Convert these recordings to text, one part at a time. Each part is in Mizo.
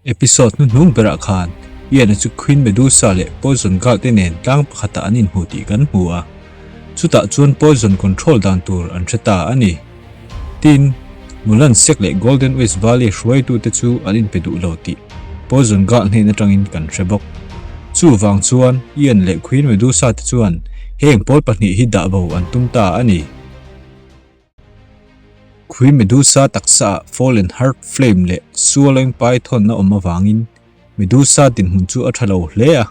Episode hnuhnung berah khan Ian-a chu Queen Medusa leh Poison Girl te nen tlang pakhatah an inhmu tih kan hmu a, chutah chuan Poison control dan tur an hre ta a ni. Tin, Mulan Sek leh Golden West Valley hruaitute chu an inpe duh lo tih Poison Girl hnen atangin kan hre bawk. Chuvang chuan Ian leh Queen Medusa te chuan heng pawl pahnih hi dah bo an tum ta a ni. Khui Medusa taksaah Fallen Heart Flame leh Swallowing Python a awm avangin Medusa dinhmun chu a tha lo hle a.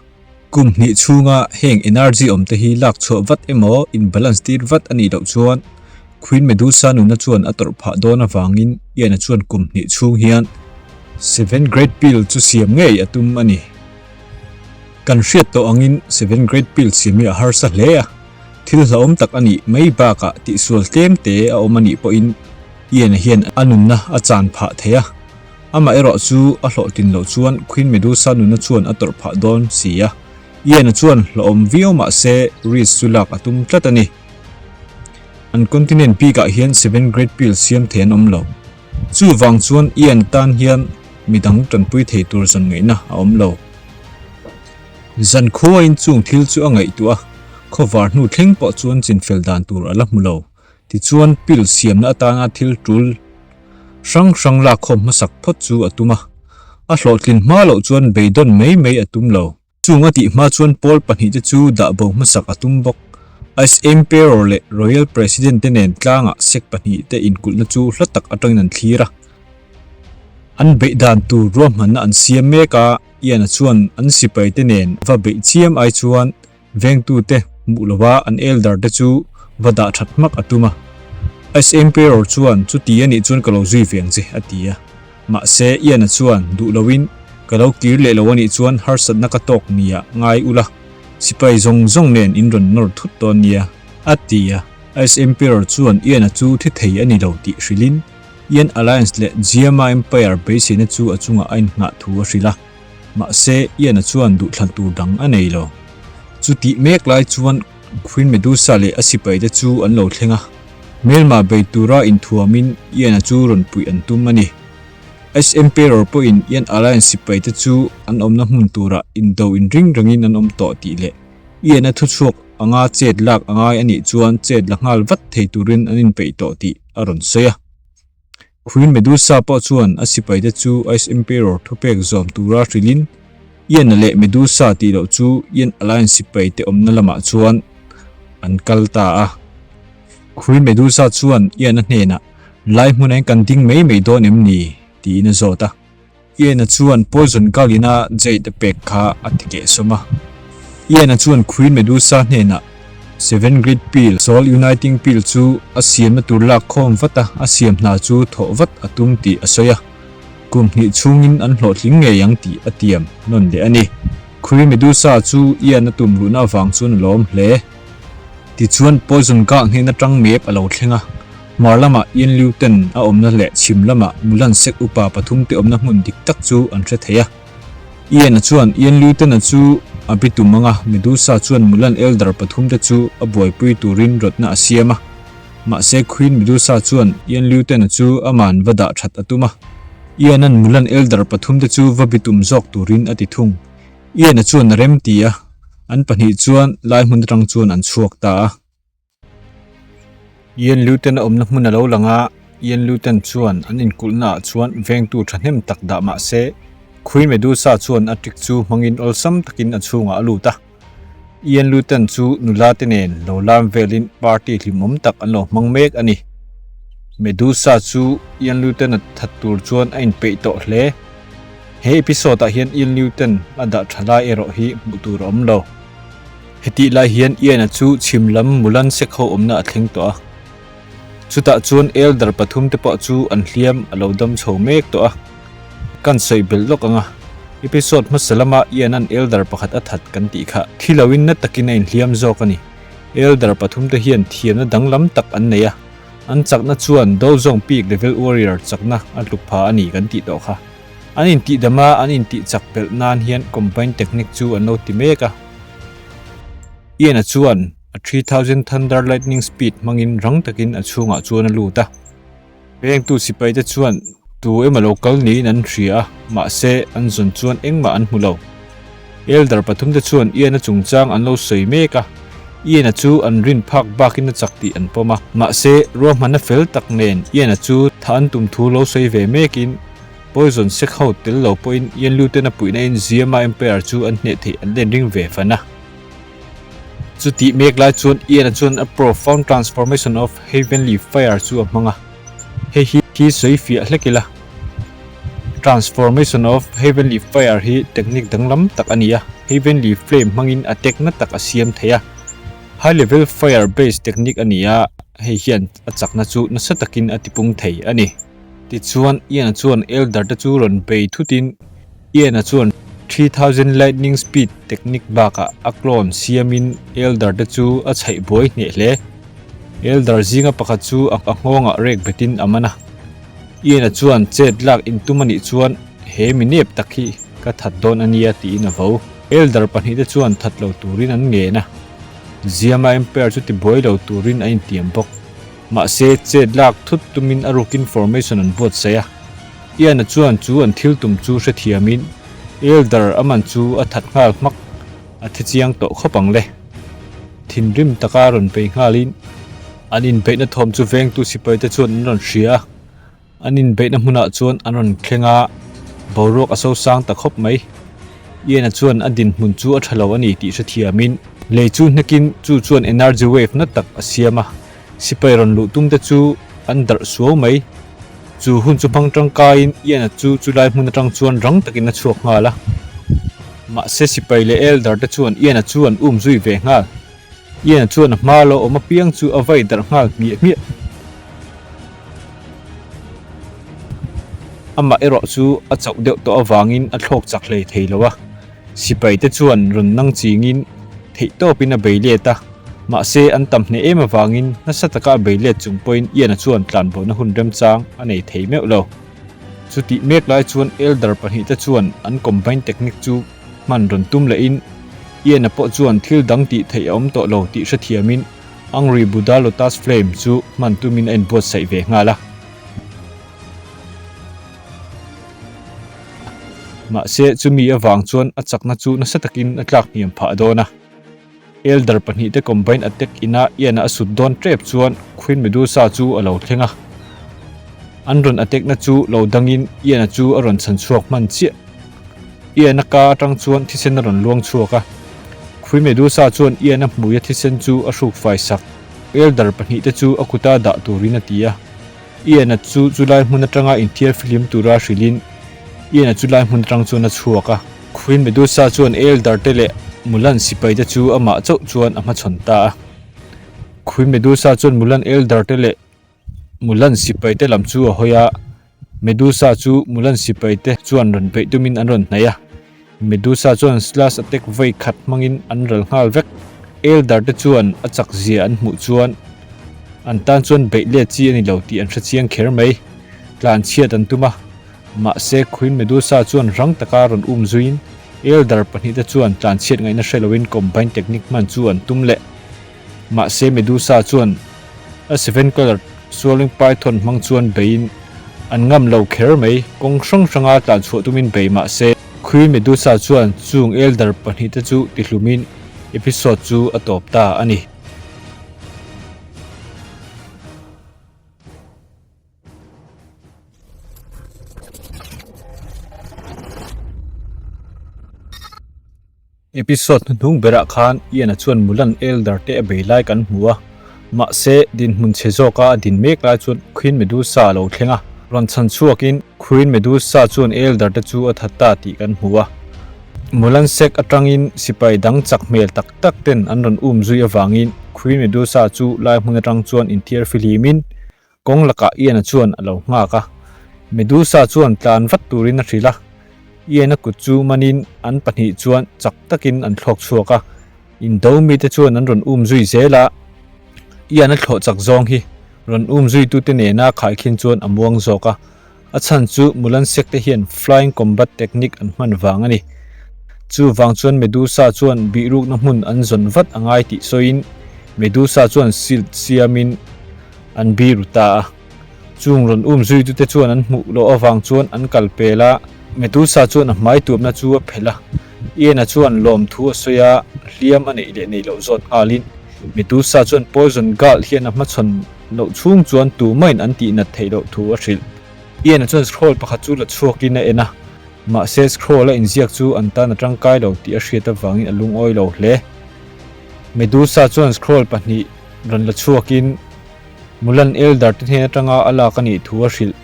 Kum hnih chhunga heng energy awmte hi lak chhuah vat emaw in balance tir vat a nih loh chuan Queen Medusa nuna chuan a tawrh phah dawn avangin Ian-a chuan kum hnih chhung hian Seven Great Pill chu siam ngei a tum a ni. Kan hriat tawh angin Seven Great Pill siam hi a harsa hle a. Thil hlauhawm tak a nih mai bakah tihsual tlem te a awm a nih pawhin Ian-a hian a nunna a chan phah thei a. Amah erawh chu a hlawhtlin loh chuan Queen Medusa nunna chuan a tawrh phah dawn si a. Ian-a chuan hlauhawm viau mah se risk chu lak a tum tlat a ni. An continent bikah hian Seven Great Pill siam thei an awm lo. Chuvang chuan Ian tan hian midang tanpui thei tur zawn ngaihna a awm lo. Zankhuain chung thil chu a ngaihtuah a, khawvar hnu thleng pawh chuan chinfel dan tur a la hmu lo. Tichuan, pill siamna atana thil tul hrang hrang lakkhawm hmasak phawt chu a tum a. A hlawhtlin hma loh chuan beidawn mai mai a tum lo. Chung a tih hma chuan pawl pahnihte chu dah bo hmasak a tum bawk. Ice Emperor leh Royal President te nen tlangah sek pahnihte inkulhna chu hla tak atangin an thlir a. An beih dan tur ruahmanna an siam mek a. Ian-a chuan an sipaite nen va beih chiam ai chuan vengtute hmuh lova an elder te chu va dah that hmak a tum a. Ice Emperor chuan chuti a nih chuan ka lo zui ve ang che a ti a. Mahse Ian-a chuan duh loin ka lo kir leh lo a nih chuan harsatna ka tawk nia ngai ula, sipai zawng zawng nen in rawn nawr thut dawn nia a ti a. Ice Emperor chuan Ian-a chu thi thei a ni lo tih hrilhin Ian Alliance leh Giama Empire beiseina chu a chungah a innghah thu a hrilh a, mahse Ian-a chuan duhthlan tur dang a nei lo. Chutih mek lai chuan Queen Medusa leh a sipaite chu an lo thleng a, hmelma bei tura inthuamin Ian-a chu rawn puih an tum a ni. Ice Emperor pawhin Ian Alliance sipaite chu an awmna hmun turah indo inring rengin an awm tawh tih leh Ian-a thuchhuak anga chet lak a ngai a nih chuan chet la nghal vat thei turin an inpeih tawh tih a rawn sawi a. Queen Medusa pawh chuan a sipaite chu Ice Emperor thupek zawm tura hrilhin Ian-a leh Medusa tih loh chu Ian Alliance sipaite awmna lamah chuan an kal ta a. Queen Medusa chuan Ian-a hnenah, Lai hmunah hian kan ding mai mai dawn em ni? tiin a zawt a. Ian-a chuan Poison Girl-ina Jade a pek kha a ti kehsawm a. Ian-a chuan Queen Medusa hnenah Seven Great Pill, Soul Uniting Pill chu a siamna tur lak khawm vat a, a siam hna chu thawh vat a tum tih a sawi a. Kum hnih chhungin an hlawhtling ngei ang tih a tiam nawn leh a ni. Queen Medusa chu Ian-a tum luhna avang chuan a lawm hle. Tichuan Poison Girl hnen atang map a lo thleng a. Hmar lamah Ian Liu ten a awmna leh chhim lamah Mulan Sek upa pathum te awmna hmun dik tak chu an hre thei a. Ian-a chuan Ian Liu tena chu a bi tum ang a, Medusa chuan Mulan Elder pathum te chu a buaipui turin rawtna a siam a. Mahse Queen Medusa chuan Ian Liu tena chu aman va dah that a tum a. Ian-a'n Mulan Elder pathum te chu va bi tum zawk turin a ti thung. Ian-a chuan a rem ti a, an pahnih chuan lai hmun atang chuan an chhuak ta a. Ian Luton a awmna hmun a lo lang a, Ian Luton chuan an inkulhna ah chuan vengtu thahnem tak dah mah se, Queen Medusa chuan a trick chu hmangin awlsam takin a chhungah a lut a. Ian Luton chu nula te nen lo lam velin party hlimawm tak an lo hmang mek a ni. Medusa chu Ian Luton a that tur chuan a inpeih tawh hle. He episode ah hian Ian Luton a dah tha lai erawh hi hmuh tur a awm lo. Hetih lai hian Ian-a chu chhim lam Mulan sek ho awmna a thleng tawh a. Chutah chuan Elder pathum te pawh chu an hliam a lo dam chho mek tawh a. Kan sawi belh lawk ang a, episode hmasa lama Ian-a'n Elder pakhat a that kan tih kha thi loin na takin a inhliam zawk a ni. Elder pathum te hian thiamna danglam tak an nei a, an chakna chuan Dozong Peak Level Warrior chakna a tluk pha a ni kan tih tawh kha. An intihdam a, an intihchak belh nan hian combine technique chu an lo ti mek a. Ian-a chuan a 3000 thunder lightning speed hmangin rang takin a chhungah chuan a lut a. Vengtu sipaite chuan Tu emaw lo kal niin an hria a, mahse an zawn chuan engmah an hmu lo. Elder pathumte chuan Ian-a chungchang an lo sawi mek a, Ian-a chu an rin phak bakin a chak tih an pawm a. Mahse, ruahmanna fel tak nen Ian-a chu thah an tum thu lo sawi ve mekin Poison sek ho tel lo pawhin Ian Luten a puihna in Ziama Empire chu an hneh theih an len ring ve fan a. Chutih mek lai chuan Ian-a chuan a Profound Transformation of Heavenly Fire chu a hmang a. Hei hi sawi fiah hlek ila. Transformation of Heavenly Fire hi technique danglam tak a ni a, Heavenly Flame hmangin attack na tak a siam thei a. High level fire based technique a ni a, hei hian a chakna chu nasa takin a tipung thei a ni. Tichuan, Ian-a chuan Elder te chu rawn bei thutin Ian-a chuan 3000 Lightning Speed technique bakah a clone siamin Elder te chu a chhaih buai hneh hle. Elder zinga pakhat chu a nghawngah rek betin a man a. Ian-a chuan chet lak intum a nih chuan he mi nep tak hi ka that dawn a nia tiin a vo. Elder pahnihte chuan that lo turin an ngen a, Ziama Empire chu tibuai lo turin a intiam bawk. Mahse, chet lak thut tumin a rukin formation an buatsaih a. Ian-a chuan chu an thil tum chu hrethiamin Elder a man chu a that nghal hmak, a thi chiang tawh khawp ang le. Thinrim taka rawn bei nghalin an inbeihna thawm chu vengtu sipaite chuan an rawn hria a, an inbeihna hmunah chuan an rawn thleng a, boruak a sosang ta khawp mai. Ian-a chuan a dinhmun chu a tha lo a ni tih hrethiamin lei chu hnekin chu chuan energy wave na tak a siam a, sipai rawn luh tumte chu an darh suau mai. Chu hun chu hmang tangkaiin Ian-a chu chulai hmun atang chuan rang takin a chhuak nghal a. Mahse sipai leh elder te chuan Ian-a chu an um zui ve nghal. Ian-a chuan a hma lo awm apiang chu a vai darh nghal hmiah hmiah. Amah erawh chu a chauh deuh tawh avangin a thlawk chak hlei thei lo a. Sipai te chuan rawn nang chingin theihtawpin a bei let a, mahse an tam hneh em avangin nasa taka a bei let chung pawhin Ian-a chuan tlanbawhna hun remchang a nei thei meuh lo. Chutih mek lai chuan Elder pahnihte chuan an combine technique chu hman rawn tum lehin Ian-a pawh chuan thil dang tih theih a awm tawh lo tih hrethiamin Angry Buddha Lotus Flame chu hman tumin a inbuatsaih ve nghal a. Mahse, chumi avang chuan a chakna chu nasa takin a tlak hniam phah dawn a. Elder pahnihte combine attack ina Ian-a a sut dawn tep chuan Queen Medusa chu a lo thleng a. An rawn attack na chu lo dangin Ian-a chu a rawn chhan chhuak hman chiah. Ian-a ka atang chuan thisen a rawn luang chhuak a. Queen Medusa chuan Ian-a hmuia thisen chu a hruk fai sak. Elder pahnihte chu a kuta dah turin a ti a. Ian-a chu chulai hmun atanga inthiar fihlim tura hrilhin Ian-a chulai hmun atang chuan a chhuak a. Queen Medusa chuan Elder te leh Mulan sipai te chu amah chauh chuan a hmachhawn ta a. Queen Medusa chuan Mulan Elder te leh Mulan sipai te lam chu a hawi a. Medusa chu Mulan sipai te chuan rawn beih tumin an rawn hnaih a. Medusa chuan Slash attack vawi khat hmangin an ral nghal vek. Elder te chuan a chak zia an hmuh chuan an tan chuan beih let chi a ni lo tih an hre chiang kher mai. Tlan chhiat an tum a, mahse Queen Medusa chuan rang taka rawn um zuiin Elder pahnihte chuan tlan chhiat ngaihna hre loin combine technique hman chu an tum leh. Mahse Medusa chuan a seven colour swirling python hmang chuan beiin an ngam lo kher mai, kawng hrang hranga tlan chhuah tumin bei mahse Queen Medusa chuan chung Elder pahnihte chu tihlumin episode chu a tawp ta a ni. Episode hnuhnung berah khan Ian-a chuan Mulan Elder te a bei lai kan hmu a, mahse dinhmun chhe zawka a din mek lai chuan Queen Medusa a lo thleng a, rawn chhan chhuakin Queen Medusa chuan Elder te chu a that ta tih kan hmu a. Mulan sek atangin sipai dang chak hmel tak tak ten an rawn um zui avangin Queen Medusa chu lai hmun atang chuan inthiar fihlimin Kawng lakah Ian-a chuan a lo nghak a, Medusa chuan tlan vat turin a hrilh a. Ian-a kut chu manin an pahnih chuan chak takin an thlawk chhuak a, indo mite chuan an rawn um zui zel a. Ian-a thlawh chak zawng hi rawn um zuitute nena khaikhin chuan a muang zawk a, a chhan chu Mulan Sek te hian flying combat technique an hman vang a ni. Chuvang chuan Medusa chuan bihrukna hmun an zawn vat a ngai tih sawiin Medusa chuan shield siamin, An biru ta a. Chung rawn um zuitute chuan an hmuh loh avang chuan an kal pel a, Medusa chuan a hmai tuamna chu a phelh a. Ian-a chuan lawmthu a sawi a, hliam a neih leh neih loh zawt nghalin Medusa chuan Poison Girl hian a hmachhawn loh chhung chuan tumahin an tihnat theih loh thu a hrilh. Ian-a chuan scroll pakhat chu la chhuakin a en a, mahse scroll a inziak chu an tan a tangkai lo tih a hriat avangin a lungawi lo hle. Medusa chuan scroll pahnih rawn la chhuakin Mulan Elder te hnen atanga a lak a nih thu a hrilh.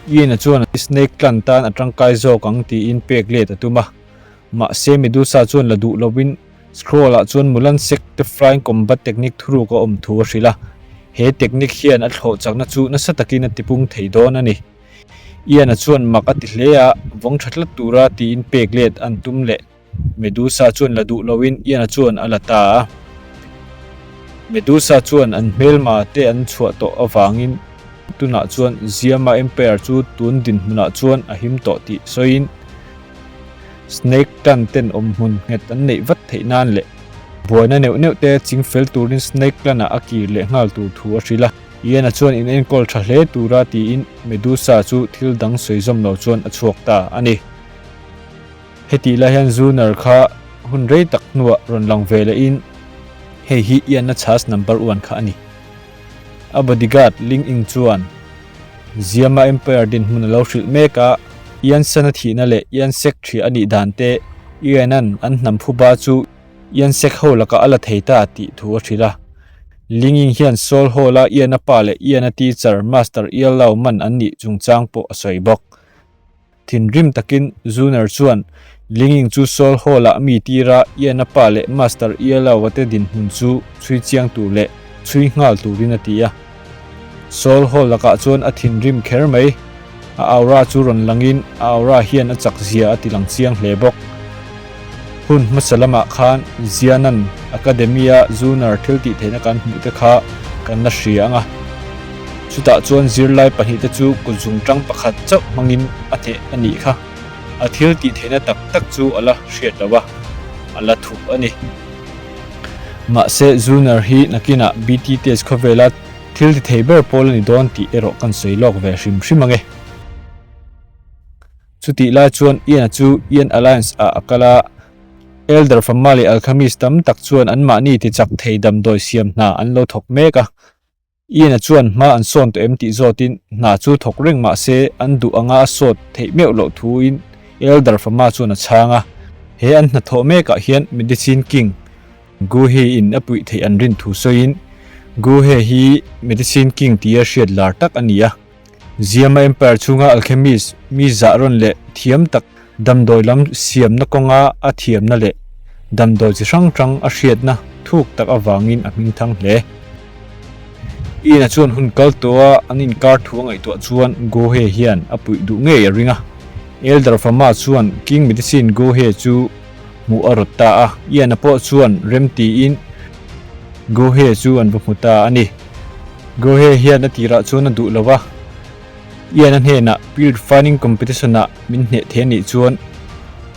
Ian-a chuan Snake Clan tan a tangkai zawk ang tiin pek let a tum a. Mahse Medusa chuan la duh lovin Scroll-ah chuan Mulan Sect te Flying Combat Technique thuruk a awm thu a hrilh a. He technique hian a thlawh chakna chu nasa takin a tipung thei dawn a ni. Ian-a chuan mak a ti hle a, vawng tha tlat tura tiin pek let an tum leh. Medusa chuan la duh loin Ian-a chuan a la ta a. Medusa chuan an hmelma te an chhuah tawh avangin tunah chuan Ziama Empire chu tun dinhmunah chuan a him tawh tih sawiin Snake Clan ten awmhmun nghet an neih vat theih nan leh buaina neuh neuh te ching fel turin Snake Clan-ah a kir leh nghal tur thu a hrilh a. Ian-a chuan in enkawl tha hle tura tiin Medusa chu thil dang sawi zawm lo chuan a chhuak ta a ni. Hetih lai hian Zunar kha hun rei tak hnuah rawn lang ve lehin hei hi Ian-a chhas number one kha a ni. A bodyguard Ling Ying chuan Ziama Empire dinhmun a lo hrilh mek a, Ian San a thihna leh Ian Sek ṭhia a nih dan te, Ian-a'n an hnam phuba chu Ian Sek ho lakah a la thei ta tih thu a hrilh a. Ling Ying hian Seoul Hall-a Ian-a pa leh Ian-a teacher Master Ian Lau man an nih chungchang pawh a sawi bawk. Thinrim takin Zuner chuan Linging chu Saul Hall-ah mi tir a, Ian-a pa leh Master Ialao-a te dinhmun chu chhui chiang tur leh chhui nghal turin a ti a. Saul Hall lakah chuan a thinrim kher mai. A aura chu rawn langin a aura hian a chak zia a ti lang chiang hle bawk. Hun hmasa lamah khan Zianan Academy-a Zuner thil tih theihna kan hmuh te kha kan la hria ang a. Chutah chuan zirlai pahnihte chu kut zungṭang pakhat chauh hmangin a hneh a nih kha. A thil tih theihna tak tak chu a la hriat lo a, a la thup a ni. Mahse, Zuner hi nakinah BT test khawvela thil ti thei ber pawl a ni dawn tih erawh kan sawi lawk ve hrim hrim ang e. Chutih lai chuan Ian-a chu Ian Alliance-ah a kal a, Elder Fama leh Alchemist tam tak chuan anmahni tichak thei damdawi siam hna an lo thawk mek a. Ian-a chuan hma an sawn tawh em tih zawtin hna chu thawk reng mah se an duh anga a sawt theih meuh loh thuin Elder Fama chuan a chhang a. He an hnathawh mekah hian Medicine King Guhe in a puih theih an rin thu sawiin Guhe hi Medicine King tia hriat lar tak a ni a. Ziama Empire chhunga alchemist mi zah rawn leh thiam tak damdawi lam siamna kawnga a thiamna leh damdawi chi hrang hrang a hriatna thuk tak avangin a hmingthang hle. Ian-a chuan hun kal tawha an inkar thu a ngaihtuah chuan Gohe hian a puih duh ngei a ring a. Elder Fama chuan King Medicine Gohe chu hmuh a rawt ta a, Ian-a pawh chuan rem tiin Gohe chu an va hmu ta a ni. Gohe hian a tirah chuan a duh lo a, Ian-a hnenah Pure Refining Competition-ah min hneh thei a nih chuan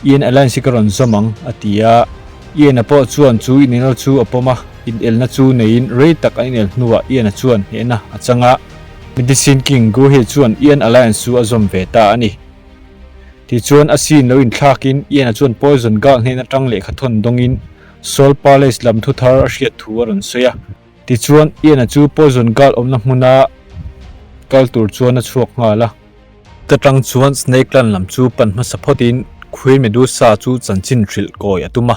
Ian Alliance hi ka rawn zawm ang, a ti a. Ian-a pawh chuan chu inenel chu a pawm a, inelna chu neiin rei tak an inel hnuah Ian-a chuan hnehna a chang a. Medicine King Gohe chuan Ian Alliance chu a zawm ve ta a ni. Tichuan a scene lo inthlakin Ian-a chuan Poison Girl hnen atang lehkha thawn dawngin Soul Palace lam thu thar a hriat thu a rawn sawi a. Tichuan Ian-a chu Poison Girl awmna hmuna kal tur chuan a chhuak nghal a. Ta tang chuan Snake Clan lam chu pan hmasa phawtin Queen Medusa chu chanchin hrilh kawi a tum a.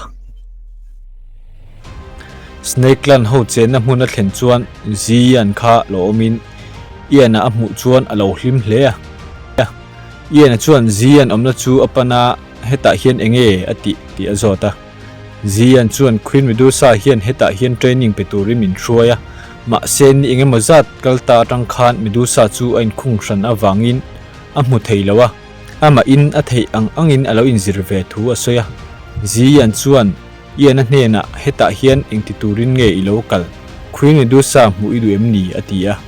Snake Clan ho chenna hmun a thlen chuan Zian kha lo awmin Ian-a a hmuh chuan a lo hlim hle a. Ian-a chuan Zian awmna chu a pan a, hetah hian eng nge a tih tih a zawt a. Zian chuan Queen Medusa hian hetah hian training pe turin min hruai a, mahse ni eng emaw zat kal ta atang khan Medusa chu a inkhung hran avangin a hmu thei lo a, amahin a theih ang angin a lo inzir ve thu a sawi a. Zian chuan Ian-a hnenah hetah hian engti turin nge i lo kal? Queen Medusa hmuh i duh em ni? a ti a.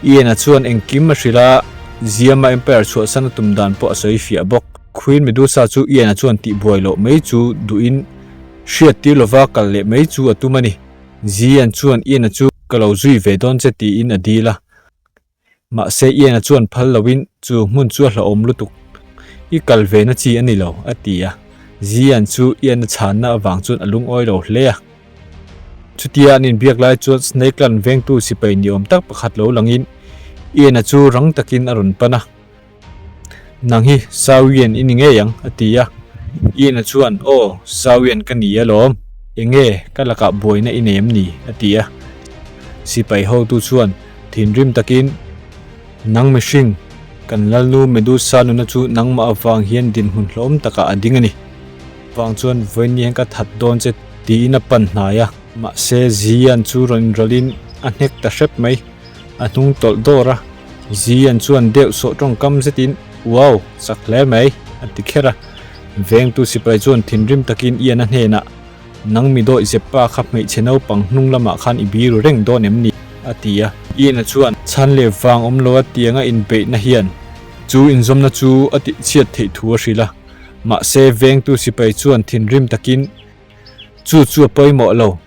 Ian-a chuan engkim a hrilh a, Ziama Empire chhuahsan a tum dan pawh a sawi fiah bawk. Queen Medusa chu Ian-a chuan tihbuai loh mai chu duhin hriat tir lova kal leh mai chu a tum a ni. Zian chuan Ian-a chu ka lo zui ve dawn che tiin a dil a. Mahse Ian-a chuan phal loin chu hmun chu a hlauhawm lutuk. I kal ve na chi a ni lo, a ti a. Zian chu Ian-a chhanna avang chuan a lungawi lo hle a. Chutia an inbiak lai chuan Snake Clan vengtu sipai ni awm tak pakhat lo langin Ian-a chu rang takin a rawn pan a. Nang hi Sawian i ni ngei ang, a ti a. Ian-a chuan, Aw, Sawian ka ni alawm. Enge ka lakah buaina i nei em ni? a ti a. Sipai hotu chuan thinrim takin, Nang mihring, kan Lalnu Medusa nuna chu nangmah avang hian dinhmun hlawm takah a ding a ni. Vang chuan vawiin hian ka that dawn che, tiin a pan hnai a. Mahse, Zian chu rawn inrawlhin a hnek ta hrep mai. A hnung tawlh dawr a, Zian chuan deuh sawh tawngkam zetin, Wow, chak hle mai, a ti kher a. Vengtu sipai chuan thinrim takin Ian-a hnenah, Nang mi dawih zep pa kha hmeichhe naupang hnung lamah khan i biru reng dawn em ni? a ti a. Ian-a chuan, Chhan leh vang awm lo a tianga inbeihna hian chu inzawmna chu a tihchhiat theih thu a hrilh a. Mahse, vengtu sipai chuan thinrim takin, Chu chu a pawimawh lo.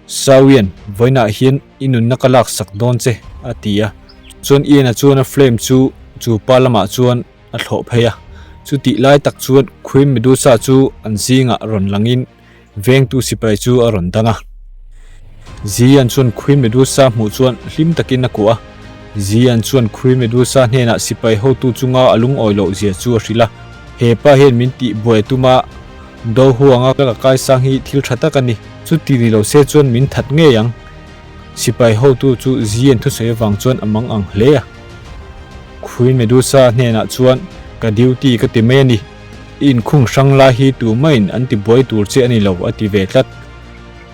Sawian, vawiinah hian i nunna ka laksak dawn che, a ti a. Chuan Ian-a chuan a flame chu chu pa lamah chuan a thlawh phei a. Chutih lai tak chuan Queen Medusa chu an zingah rawn langin vengtu sipai chu a rawn dang a. Zian chuan Queen Medusa hmuh chuan hlim takin a kuah a. Zian chuan Queen Medusa hnenah sipai hotu chunga a lungawi loh zia chu a hrilh a. He pa hian min tih buai a tum a. Do huanga ka kaisang hi thil tha tak a ni. Chuti ni lo se chuan min that ngei ang. Sipai hotu chu Zian thusawi avang chuan a mang ang hle a. Queen Medusa hnenah chuan, Ka duty ka ti mai a ni. I inkhung hrang lai hi tumaiin an ti buai tur che a ni lo a ti ve tlat.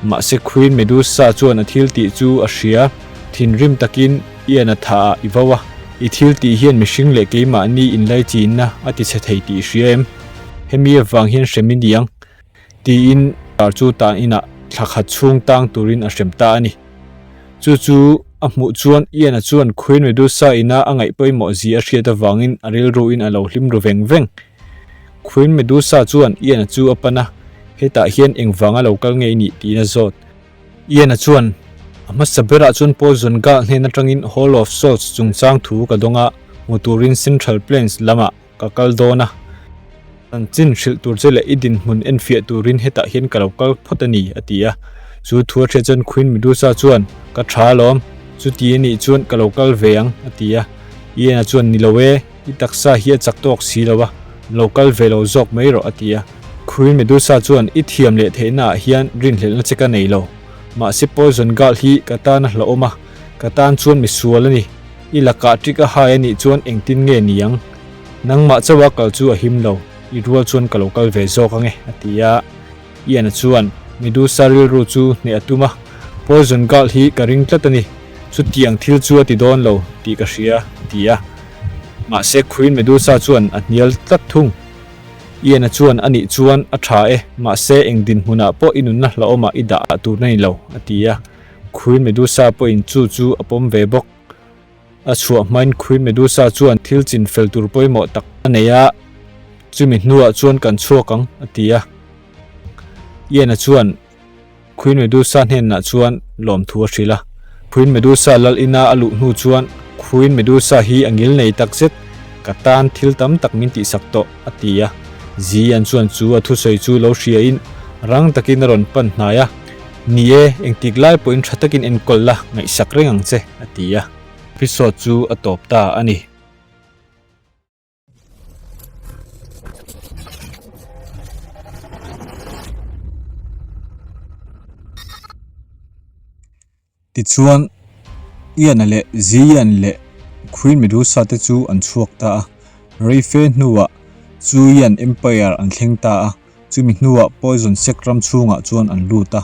Mahse Queen Medusa chuan a thil tih chu a hria. Thinrim takin Ian a tha ah i vo a. I thil tih hian mihring leh keimahni inlaichinna a ti chhe thei tih i hria em? Hemi avang hian hrem i ni ang, tiin tar chu tan inah thla khat chhung tang turin a hrem ta a ni. Chu chu a hmuh chuan Ian-a chuan Queen Medusa ina a ngaih pawimawh zia a hriat avangin a rilruin a lo hlim ru veng veng. Queen Medusa chuan Ian-a chu a pan a, hetah hian engvanga lo kal nge i nih tiin a zawt. Ian-a chuan, A hmasa berah chuan Poison Gal hnen atangin Hall of Souls chungchang thu ka dawng a, hmu turin Central Plains lamah Ka kal dawn a, chanchin hrilh tur che leh i dinhmun enfiah turin hetah hian ka lo kal phawt a ni, a ti a. Chu thu a hriat chuan Queen Medusa chuan, Ka tha alawm, chuti a nih chuan ka lo kal ve ang, a ti a. Ian-a chuan, Ni lo e, i taksa hi a chak tawk si lo a, lo kal ve lo zawk mai rawh, a ti a. Queen Medusa chuan, I thiam leh theihnaah hian rinhlelhna che ka nei lo. Mahse Poison Girl hi ka tan a hlauhawm a, ka tan chuan misual a ni. I lakah ṭik a hai a nih chuan engtin nge ni ang? Nangmah chauha kal chu a him lo, i rual chuan ka lo kal ve zawk ange, a ti a. Ian-a chuan Medusa rilru chu hneh a tum a, Poison Girl hi ka ring tlat a ni, chutiang thil chu a ti dawn lo tih ka hria, a ti a. Mahse Queen Medusa chuan a hnial tlat thung. Ian-a chuan a nih chuan a ṭha e, mahse eng dinhmunah pawh i nunna hlauhawmah i dah tur na ni lo, a ti a. Queen Medusa pawhin chu chu a pawm ve bawk. A chhuah hmain Queen Medusa chuan thil chin fel tur pawimawh tak a nei a, chumi hnuah chuan kan chhuak ang, a ti a. Ian-a chuan Queen Medusa hnenah chuan lawmthu a hrilh a. Queen Medusa lal ina a luh hnu chuan Queen Medusa hi a ngil nei tak zet, ka tan thil tam tak min tihsak tawh, a ti a. Zian chuan chu a thusawi chu lo hriain rang takin a rawn pan hnai a. Ni e, engtik lai pawhin tha takin enkawl la, ngaihsak reng ang che, a ti a. Episode chu a tawp ta a ni. Tichuan, Ian-a leh Zian leh Queen Medusa te chu an chhuak ta a. Reife hnuah Chuian Empire an thleng ta a. Chumi hnuah Poison Sect ram chhungah chuan an lut a.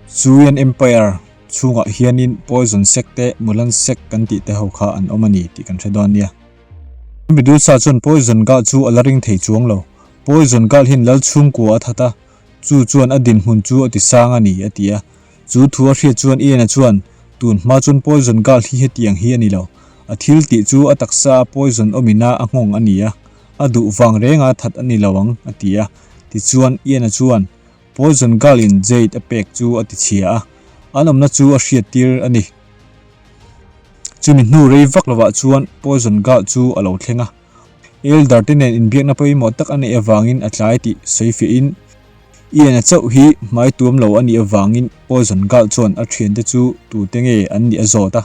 Chuian Empire chhungah hianin Poison Sect te Mulan Sect kan tih te ho kha an awm a ni tih kan hre dawn nia. Medusa chuan Poison Girl chu a la ring thei chuang lo. Poison Girl hian lal chhungkua a that a, chu chuan a dinhmun chu a ti sang a ni, a ti a. Chu thu a hriat chuan Ian-a chuan, Tun hma chuan Poison Girl hi hetiang hi a ni lo. A thil tih chu a taksa a poison awmina a nghawng a ni a. A duh vang renga that a ni lo ang, a ti a. Tichuan, Ian-a chuan Poison Girl-in Jade a pek chu a ti chhia a, an awmna chu a hriattir a ni. Chumi hnu rei vak lovah chuan Poison Girl chu a lo thleng a. Elder te nen inbiakna pawimawh tak a neih avangin a tlai tih sawi fiahin Ian-a chauh hi hmai tuam lo a nih avangin Poison Girl chuan a thiante chu tute nge an nih a zawt a.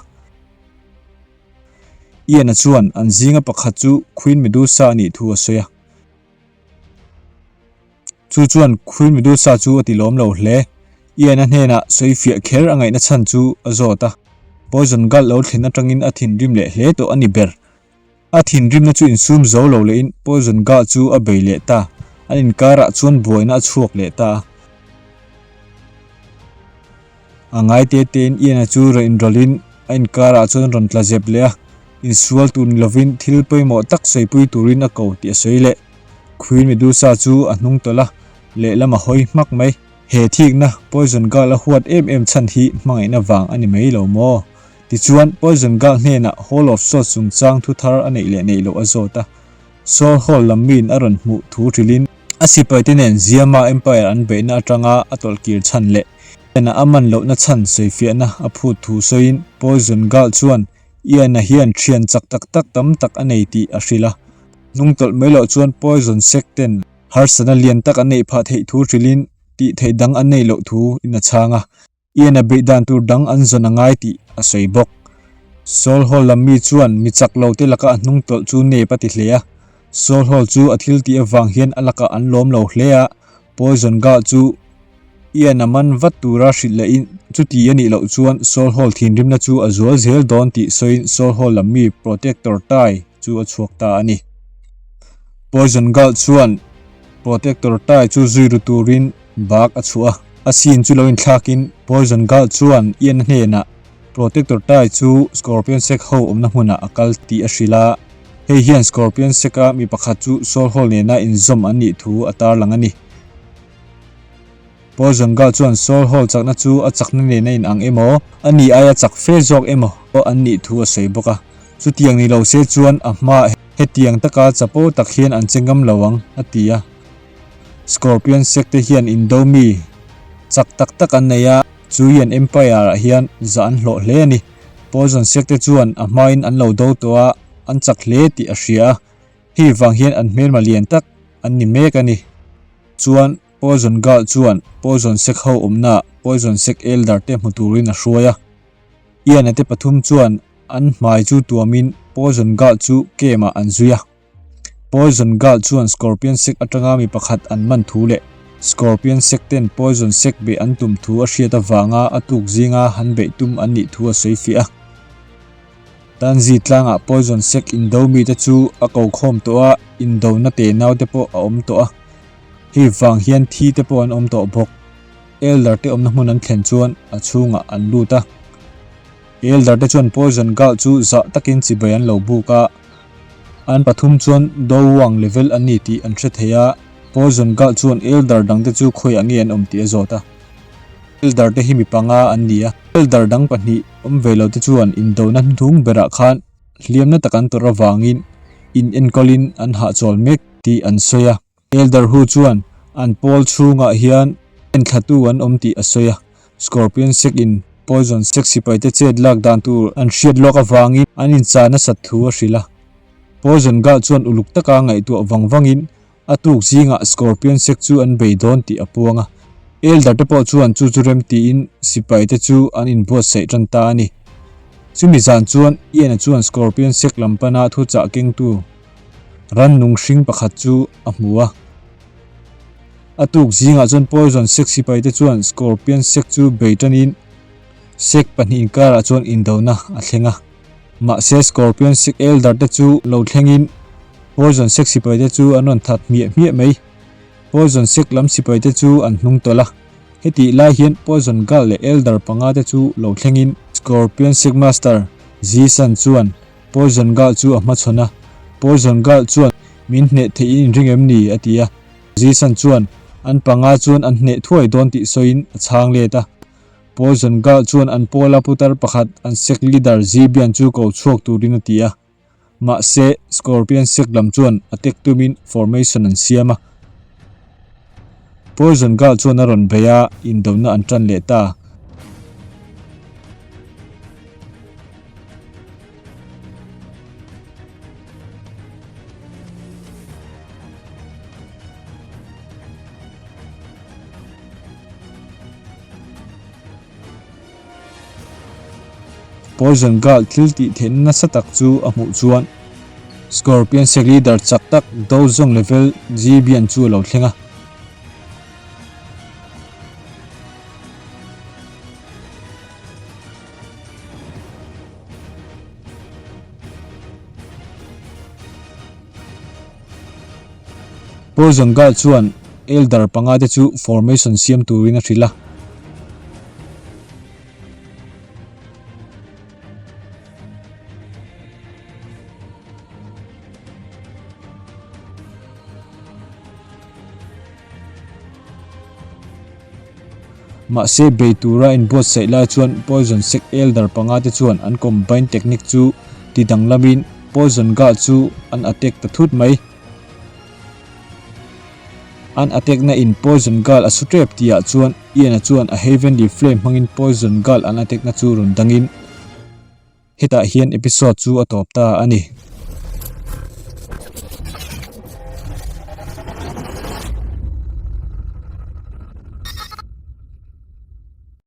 Ian-a chuan an zinga pakhat chu Queen Medusa a nih thu a sawi a. Chu chuan Queen Medusa chu a ti lawm lo hle. Ian-a hnenah sawi fiah kher a ngaihna chhan chu a zawt a. Poison Gulf lo thlen atangin a thinrim leh hle tawh a ni ber. A thinrimna chu insum zo lo lehin Poison Gulf chu a bei leh ta. An inkarah chuan buaina a chhuak leh ta a. A ngai te tein Ian-a chu rawn inrawlhin a inkarah chuan rawn tla zep leh a, insual tur ni lovin thil pawimawh tak sawipui turin a ko tih a sawi leh. Queen Medusa chu a hnung tawlh a, lehlam a hawi hmak mai. He thikna Poison Girl a huat em em chhan hi hmangaihna vang a ni mai lo maw? Tichuan, Poison Girl hnenah Hall of Swords chungchang thu thar a neih leh neih loh a zawt a. Saul Hall lam miin a rawn hmuh thu hrilhin a sipaite nen Ziama Empire an beihna atanga a tawlhkir chhan leh Ian-a a man lohna chhan sawifiahna a phut thu sawiin Poison Girl chuan Ian-a hian thian chak tak tak tam tak a nei tih a hrilh a. Hnung tawlh mai loh chuan Poison Sect ten harsatna lian tak an neih phah theih thu hrilhin tih theih dang an neih loh thu in a chhang a. Ian a beih dan tur dang an zawn a ngai tih a sawi bawk. Saul Hall lam mi chuan mi chak lo te laka a hnung tawlh chu nep a ti hle a. Saul Hall chu a thil tih avang hian a lakah an lawm lo hle a, Poison Girl chu Ian a man vat tura hrilh lehin chuti a nih loh chuan Saul Hall thinrimna chu a zual zel dawn tih sawiin Saul Hall lam mi Protector Tai chu a chhuak ta a ni. Poison Girl chuan Protector Tai chu zui ru turin Bak a chhuah a, a scene chu lo inthlakin Poison Girl chuan Ian-a hnenah Protector Tai chu Scorpion Sect ho awmna hmunah a kal tih a hrilh a, hei hian Scorpion Sect-a mi pakhat chu Soul Hall nena inzawm an nih thu a tarlang a ni. Poison Girl chuan Soul Hall chakna chu a chakna nena inang emaw, a ni aia chak fe zawk emaw an nih thu a sawi bawk a, chutiang ni lo se chuan a hmaah hetiang taka chapo tak hian an che ngam lo ang, a ti a. Scorpion Sect te hian indo mi chak tak tak an nei a, chu Yan Empire ah hian zah an hlawh hle a ni. Poison Sect te chuan a hmain an lo do tawh a, an chak hle tih a hria a, hei vang hian an hmelma lian tak an ni mek a ni. Chuan Poison Girl chuan Poison Sect ho awmnaah Poison Sect Elder te hmu turin a hruai a. Ian-a te pathum chuan an hmai chu tuamin Poison Girl chu camp ah an zui a. Poison Girl chuan Scorpion Sect atanga mi pakhat an man thu leh Scorpion Sect ten Poison Sect beih an tum thu a hriat avanga a tuk zinga han beih tum an nih thu a sawi fiah a. Tanzi tlangah Poison Sect indo mite chu a ko khawm tawh a, indona tenau te pawh a awm tawh a. Hei vang hian thi te pawh an awm tawh bawk. Elder te awmna hmun an thlen chuan a chhungah an lut a. Elder te chuan Poison Girl chu zah takin chibai an lo buk a. An pathum chuan Dowang level an ni tih an hre thei a, Poison Girl chuan Elder dangte chu khawiah nge an awm tih a zawt a. Elder te hi mi panga an ni a, Elder dang pahnih awm ve lo te chuan indona hnuhnung berah khan hliamna tak an tawrh avangin in enkawlin an hahchawl mek tih an sawi a. Elder Hu chuan an pawl chhungah hian enthlatu an awm tih a sawi a, Scorpion Sect in Poison Sect sipaite chet lak dan tur an hriat lawk avangin an inchah nasat thu a hrilh a. Poison Girl chuan uluk taka ngaihtuah vang vangin a tuk zingah Scorpion Sect chu an bei dawn tih a puang a. Elder te pawh chuan chu chu rem tiin sipaite chu an inbuatsaih tan ta a ni. Chumi zan chuan Ian-a chuan Scorpion Sect lam pana thuchah kengtu Rannung hring pakhat chu a hmu a. A tuk zingah chuan Poison Sect sipaite chuan Scorpion Sect chu bei tanin Sect pahnih inkarah chuan indona a thleng a. Mahse Scorpion Sect Elder te chu lo thlengin Poison Sect sipaite chu an rawn that hmiah hmiah mai. Poison Sect lam sipaite chu an hnung tawlh a. Hetih lai hian Poison Girl leh Elder panga te chu lo thlengin Scorpion Sect Master Zi San chuan Poison Girl chu a hmachhawn a, Poison Girl chuan, Min hneh theih in inring em ni? a ti a. Jason chuan, An panga chuan an hneh thuai dawn tih sawiin a chhang let a. Poison Girl chuan an pawla putar pakhat an sect leader Zibian chu ko chhuak turin a ti a. Mahse, Scorpion sect lam chuan attack tumin formation an siam a. Poison Girl chuan a rawn bei a, indona an tan leh ta. Poison Girl thil tih theihna nasa tak chu a hmuh chuan Scorpion Sect leader chak tak Dozong level Zibian chu a lo thleng a. Poison Girl chuan Elder panga te chu formation siam turin a hrilh a. Mahse, bei tura inbuatsaih lai chuan Poison Sect Elder panga te chuan an combine technique chu ti danglamin Poison Gah chu an attack ta thut mai. An attack na in Poison Girl a su tep tih ah chuan Ian-a chuan a Heavenly Flame hmangin Poison Girl an attack na chu rawn dangin hetah hian episode chu a tawp ta a ni.